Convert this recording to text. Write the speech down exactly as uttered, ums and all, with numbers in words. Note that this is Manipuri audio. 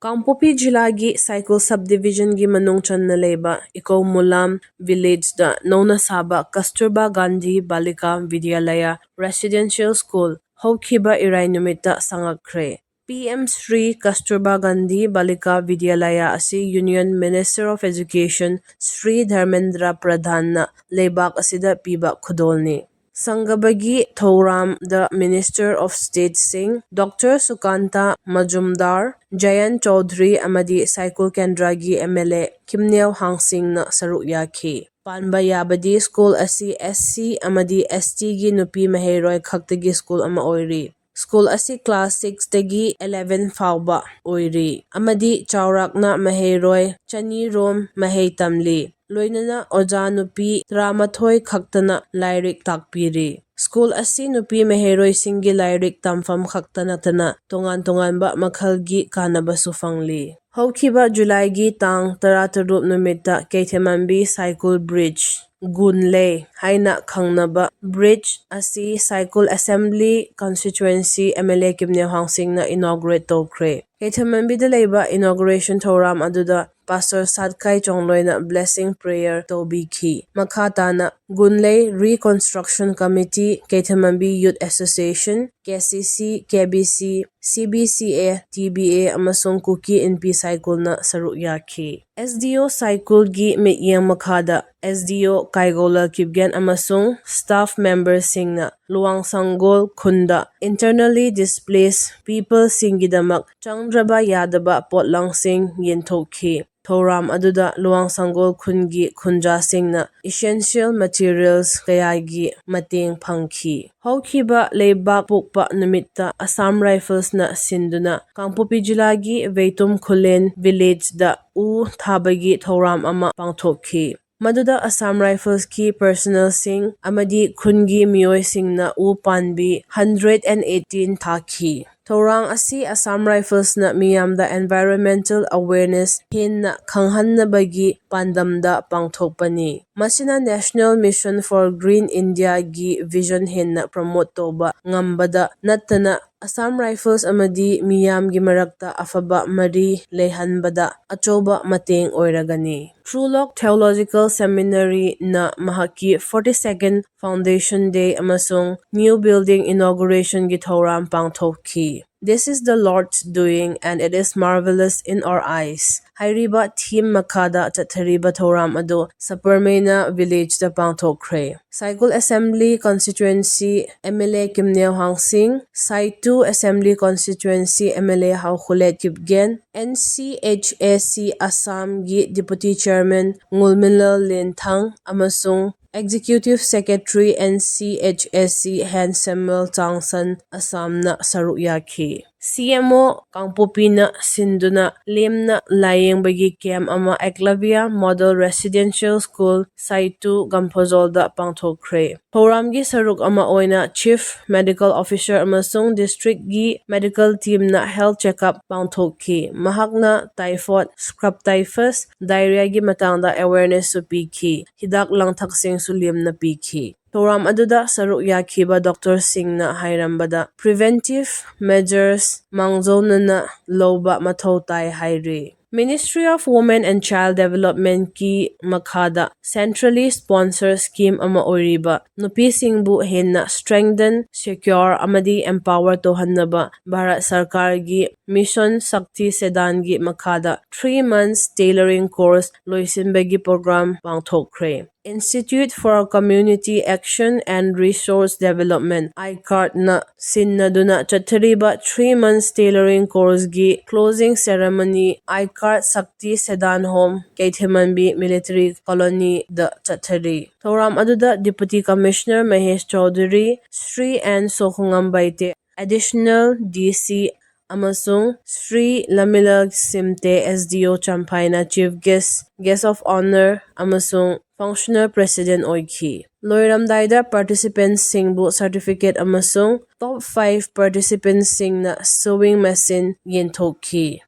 ꯀꯥꯡꯄꯣꯛꯄꯤ ꯖꯤꯂꯥꯒꯤ ꯁꯥꯏꯀꯨꯜ ꯁꯕ ꯗꯤꯕꯤꯖꯟꯒꯤ ꯃꯅꯨꯡ ꯆꯟꯅ ꯂꯩꯕ ꯏꯀꯧ ꯃꯨꯂꯥꯝ ꯚꯤꯂꯦꯖꯇ ꯅꯧꯅ ꯁꯥꯕ ꯀꯁꯇꯨꯔꯕꯥ ꯒꯥꯟꯙꯤ ꯕꯥꯂꯤꯀꯥ ꯚꯤꯗ꯭ꯌꯥꯂꯌꯥ ꯔꯦꯁꯤꯗꯦꯟꯁꯤꯌꯦꯜ ꯁ꯭ꯀꯨꯜ ꯍꯧꯈꯤꯕ ꯏꯔꯥꯏ ꯅꯨꯃꯤꯠꯇ ꯁꯥꯡꯉꯛꯈ꯭ꯔꯦ꯫ ꯄꯤ ꯑꯦꯝ ꯁ꯭ꯔꯤ ꯀꯁꯇꯨꯔꯕꯥ ꯒꯥꯟꯙꯤ ꯕꯥꯂꯤꯀꯥ ꯚꯤꯗ꯭ꯌꯥꯂꯌꯥ ꯑꯁꯤ union minister of education Shri Dharmendra ꯄ꯭ꯔꯙꯥꯟꯅ ꯂꯩꯕꯥꯛ ꯑꯁꯤꯗ ꯄꯤꯕ ꯈꯨꯗꯣꯜꯅꯤ꯫ ꯁꯪꯒꯕꯒꯤ ꯊꯧꯔꯝꯗ Minister of State ꯁꯤꯡ ꯗꯣꯛꯇꯔ ꯁꯨꯀꯥꯟꯇꯥ ꯃꯖꯨꯝꯗꯥꯔ, ꯖꯌꯟ ꯆꯧꯙꯔꯤ ꯑꯃꯗꯤ ꯁꯥꯏꯀꯨꯜ ꯀꯦꯟꯗ꯭ꯔꯒꯤ ꯑꯦꯝ ꯑꯦꯜ ꯑꯦ ꯀꯤꯝꯅꯦꯜ ꯍꯥꯡꯁꯤꯡꯅ ꯁꯔꯨꯛ ꯌꯥꯈꯤ꯫ ꯄꯥꯟꯕ ꯌꯥꯕꯗꯤ ꯁ꯭ꯀꯨꯜ ꯑꯁꯤ ꯑꯦꯁ ꯁꯤ ꯑꯃꯗꯤ ꯑꯦꯁ ꯇꯤꯒꯤ ꯅꯨꯄꯤ ꯃꯍꯩꯔꯣꯏ ꯈꯛꯇꯒꯤ ꯁ꯭ꯀꯨꯜ ꯑꯃ ꯑꯣꯏꯔꯤ꯫ ꯁ꯭ꯀꯨꯜ ꯑꯁꯤ ꯀ꯭ꯂꯥꯁ ꯁꯤꯛꯁꯇꯒꯤ ꯑꯦꯂꯦꯚꯦꯟ ꯐꯥꯎꯕ ꯑꯣꯏꯔꯤ ꯑꯃꯗꯤ ꯆꯥꯎꯔꯥꯛꯅ ꯃꯍꯩꯔꯣꯏ ꯆꯅꯤ ꯔꯣꯝ ꯃꯍꯩ ꯇꯝꯂꯤ꯫ ꯂꯣꯏꯅꯅ ꯑꯣꯖꯥ ꯅꯨꯄꯤ ꯇꯔꯥꯃꯥꯊꯣꯏ ꯈꯛꯇꯅ ꯂꯥꯏꯔꯤꯛ ꯇꯥꯛꯄꯤꯔꯤ꯫ ꯁ꯭ꯀꯨꯜ ꯑꯁꯤ ꯅꯨꯄꯤ ꯃꯍꯩꯔꯣꯏꯁꯤꯡꯒꯤ ꯂꯥꯏꯔꯤꯛ ꯇꯝꯐꯝ ꯈꯛꯇ ꯅꯠꯇꯅ ꯇꯣꯉꯥꯟ ꯇꯣꯉꯥꯟꯕ ꯃꯈꯜꯒꯤ ꯀꯥꯟꯅꯕꯁꯨ ꯐꯪꯂꯤ꯫ ꯍꯧꯈꯤꯕ ꯖꯨꯂꯥꯏꯒꯤ ꯇꯥꯡ ꯇꯔꯥꯇꯔꯨꯛ ꯅꯨꯃꯤꯠꯇ ꯀꯩꯊꯦꯜꯃꯟꯕꯤ ꯁꯥꯏꯀꯨꯜ ꯕ꯭ꯔꯤꯖ, ꯒꯨꯟꯂꯦ ꯍꯥꯏꯅ ꯈꯪꯅꯕ ꯕ꯭ꯔꯤꯖ ꯑꯁꯤ ꯁꯥꯏꯀꯨꯜ assembly constituency M L A ꯀꯤꯝꯅꯦꯜ ꯍꯥꯡꯁꯤꯡꯅ inaugurate ꯇꯧꯈ꯭ꯔꯦ꯫ ꯀꯩꯊꯦꯜꯃꯟꯕꯤꯗ ꯂꯩꯕ ꯏꯅꯣꯒ꯭ꯔꯦꯁꯟ ꯊꯧꯔꯝ ꯑꯗꯨꯗ ꯄꯥꯁꯇꯔ ꯁꯥꯠꯀꯥꯏ ꯆꯣꯡꯂꯣꯏꯅ ꯕ꯭ꯂꯦꯁꯤꯡ ꯄ꯭ꯔꯦꯌꯔ ꯇꯧꯕꯤꯈꯤ꯫ ꯃꯈꯥ ꯇꯥꯅ ꯒꯨꯟꯂꯩ ꯔꯤꯀꯟꯁꯇ꯭ꯔꯛꯁꯟ ꯀꯃꯤꯇꯤ, ꯀꯩꯊꯦꯜꯃꯟꯕꯤ ꯌꯨꯠ ꯑꯦꯁꯣꯁꯤꯌꯦꯁꯟ, ꯀꯦ ꯁꯤ ꯁꯤ, ꯀꯦ B C, C B C A, T B A ꯑꯃꯁꯨꯡ ꯀꯨꯀꯤ ꯏꯟꯄꯤ ꯁꯥꯏꯀꯨꯜꯅ ꯁꯔꯨꯛ ꯌꯥꯈꯤ꯫ ꯑꯦꯁ ꯗꯤ ꯑꯣ ꯁꯥꯏꯀꯨꯜꯒꯤ ꯃꯤꯠꯌꯦꯡ ꯃꯈꯥꯗ ꯑꯦꯁ ꯗꯤ ꯑꯣ ꯀꯥꯏꯒꯣꯂꯜ ꯀꯤꯞꯒꯦꯟ ꯑꯃꯁꯨꯡ ꯁ꯭ꯇꯥꯐ ꯃꯦꯝꯕꯔꯁꯤꯡꯅ ꯂꯨꯋꯥꯡ ꯁꯪꯒꯣꯜ ꯈꯨꯟꯗ ꯏꯟꯇꯔꯅꯦꯜꯂꯤ ꯗꯤꯁꯄ꯭ꯂꯦꯁ ꯄꯤꯄꯜꯁꯤꯡꯒꯤꯗꯃꯛ ꯆꯪꯗ꯭ꯔꯕ ꯌꯥꯗꯕ ꯄꯣꯠꯂꯝꯁꯤꯡ ꯌꯦꯟꯊꯣꯛꯈꯤ꯫ ꯊꯧꯔꯝ ꯑꯗꯨꯗ ꯂꯨꯋꯥꯡ ꯁꯪꯒꯣꯜ ꯈꯨꯟꯒꯤ ꯈꯨꯟꯖꯥꯁꯤꯡꯅ ꯏꯁꯦꯟꯁꯤꯌꯦꯜ ꯃꯦꯇꯤꯔꯤꯌꯦꯜꯁ ꯀꯌꯥꯒꯤ ꯃꯇꯦꯡ ꯐꯪꯈꯤ꯫ ꯍꯧꯈꯤꯕ ꯂꯩꯕꯥꯛꯄꯣꯛꯄ ꯅꯨꯃꯤꯠꯇ ꯑꯁꯥꯝ ꯔꯥꯏꯐꯜꯁꯅ ꯁꯤꯟꯗꯨꯅ ꯀꯥꯡꯄꯣꯛꯄꯤ ꯖꯤꯂꯥꯒꯤ ꯋꯦꯇꯨꯝ ꯈꯨꯂꯦꯟ ꯚꯤꯂꯦꯖꯗ ꯎ ꯊꯥꯕꯒꯤ ꯊꯧꯔꯝ ꯑꯃ ꯄꯥꯡꯊꯣꯛꯈꯤ꯫ ꯃꯗꯨꯗ ꯑꯁꯥꯝ ꯔꯥꯏꯐꯜꯁꯀꯤ ꯄꯔꯁꯅꯦꯜꯁꯤꯡ ꯑꯃꯗꯤ ꯈꯨꯟꯒꯤ ꯃꯤꯑꯣꯏꯁꯤꯡꯅ ꯎ ꯄꯥꯟꯕꯤ ꯍꯟꯗ꯭ꯔꯦꯠ ꯑꯦꯟ ꯑꯩꯠꯇꯤꯟ ꯊꯥꯈꯤ꯫ ꯊꯧꯔꯥꯡ ꯑꯁꯤ ꯑꯁꯥꯝ ꯔꯥꯏꯐꯜꯁꯅ ꯃꯤꯌꯥꯝꯗ ꯑꯦꯟꯚꯥꯏꯔꯣꯟꯃꯦꯟꯇꯦꯜ ꯑꯋꯦꯔꯅꯦꯁ ꯍꯦꯟꯅ ꯈꯪꯍꯟꯅꯕꯒꯤ ꯄꯥꯟꯗꯝꯗ ꯄꯥꯡꯊꯣꯛꯄꯅꯤ꯫ ꯃꯁꯤꯅ National Mission for Green India ꯒꯤ vision ꯍꯦꯟꯅ promote ꯇꯧꯕ ꯉꯝꯕꯗ ꯅꯠꯇꯅ Assam Rifles ꯑꯃꯗꯤ ꯃꯤꯌꯥꯝꯒꯤ ꯃꯔꯛꯇ ꯑꯐꯕ ꯃꯔꯤ ꯂꯩꯍꯟꯕꯗ ꯑꯆꯧꯕ ꯃꯇꯦꯡ ꯑꯣꯏꯔꯒꯅꯤ꯫ True Love Theological Seminary ꯅ ꯃꯍꯥꯛꯀꯤ forty second Foundation Day ꯑꯃꯁꯨꯡ New Building Inauguration ꯒꯤ ꯊꯧꯔꯝ ꯄꯥꯡꯊꯣꯛꯈꯤ꯫ "This is the Lord's doing, and it is marvelous in our eyes" ꯍꯥꯏꯔꯤꯕ theme ꯃꯈꯥꯗ ꯆꯠꯊꯔꯤꯕ ꯊꯧꯔꯝ ꯑꯗꯨ ꯁꯄꯔꯃꯦꯅ village ꯇ ꯄꯥꯡꯊꯣꯛꯈ꯭ꯔꯦ꯫ ꯁꯥꯏꯒꯨꯜ Assembly Constituency M L A ꯀꯤꯝꯅꯦꯎ ꯍꯥꯡꯁꯤꯡ, ꯁꯥꯏꯇꯨ Assembly Constituency M L A ꯍꯥꯎꯈꯨꯂꯦꯠ Kipgen, N C H A C ꯑꯁꯥꯝꯒꯤ Deputy Chairman ꯉꯨꯜꯃꯤꯂꯜ ꯂꯦꯟꯊꯥꯡ ꯑꯃꯁꯨꯡ Executive Secretary N C H A C Hen Samuel Changsan ꯑꯁꯥꯝꯅ ꯁꯔꯨꯛ ꯌꯥꯈꯤ꯫ C M O ꯀꯥꯡꯄꯣꯛꯄꯤꯅ ꯁꯤꯟꯗꯨꯅ ꯂꯦꯝꯅ ꯂꯥꯏꯌꯦꯡꯕꯒꯤ camp ꯑꯃ Eklavya Model Residential School, ꯁꯥꯏꯇꯨ, ꯒꯝꯐꯣꯖꯣꯜꯗ ꯄꯥꯡꯊꯣꯛꯈ꯭ꯔꯦ꯫ ꯊꯧꯔꯝꯒꯤ ꯁꯔꯨꯛ ꯑꯃ ꯑꯣꯏꯅ Chief Medical Officer ꯑꯃꯁꯨꯡ district ꯀꯤ medical team ꯅ health checkup ꯄꯥꯡꯊꯣꯛꯈꯤ꯫ ꯃꯍꯥꯛꯅ typhoid, scrub typhus, diarrhea ꯒꯤ ꯃꯇꯥꯡꯗ awareness ꯁꯨ ꯄꯤꯈꯤ꯫ ꯍꯤꯗꯥꯛ ꯂꯥꯡꯊꯛꯁꯤꯡꯁꯨ ꯂꯦꯝꯅ ꯄꯤꯈꯤ꯫ ꯊꯧꯔꯝ ꯑꯗꯨꯗ ꯁꯔꯨꯛ ꯌꯥꯈꯤꯕ doctor ꯁꯤꯡꯅ ꯍꯥꯏꯔꯝꯕꯗ, preventive measures ꯃꯥꯡꯖꯧꯅꯅ ꯂꯧꯕ ꯃꯊꯧ ꯇꯥꯏ ꯍꯥꯏꯔꯤ꯫ Ministry of Women and Child Development ꯀꯤ ꯃꯈꯥꯗ centrally sponsored scheme ꯑꯃ ꯑꯣꯏꯔꯤꯕ ꯅꯨꯄꯤꯁꯤꯡꯕꯨ ꯍꯦꯟꯅ strengthen, secure ꯑꯃꯗꯤ empower ꯇꯧꯍꯟꯅꯕ ꯚꯥꯔꯠ ꯁꯔꯀꯥꯔꯒꯤ Mission Shakti Sedan ꯒꯤ ꯃꯈꯥꯗ three months tailoring course ꯂꯣꯏꯁꯤꯟꯕꯒꯤ program ꯄꯥꯡꯊꯣꯛꯈ꯭ꯔꯦ꯫ Institute for Community Action and Resource Development, ICARD ꯅ ꯁꯤꯟꯅꯗꯨꯅ ꯆꯠꯊꯔꯤꯕ three months tailoring course ꯒꯤ closing ceremony ICARD Shakti Sedan Home, ꯀꯩꯊꯦꯜꯃꯟꯕꯤ Military Colony ꯗ ꯆꯠꯊꯔꯤ꯫ ꯊꯧꯔꯝ ꯑꯗꯨꯗ Deputy Commissioner Mahesh Chaudhuri, Sri N ꯁꯣꯈꯣꯉꯝ ꯕꯩꯇꯦ, Additional D C ꯑꯃꯁꯨꯡ Sri Lamila Simte, S D O ꯆꯝꯐꯥꯏꯅ chief guest, guest of honour ꯑꯃꯁꯨꯡ functional president ꯑꯣꯏꯈꯤ꯫ ꯂꯣꯏꯔꯝꯗꯥꯏꯗ participant ꯁꯤꯡꯕꯨ certificate ꯑꯃꯁꯨꯡ top five participant ꯁꯤꯡꯅ sewing machine ꯌꯦꯟꯊꯣꯛꯈꯤ꯫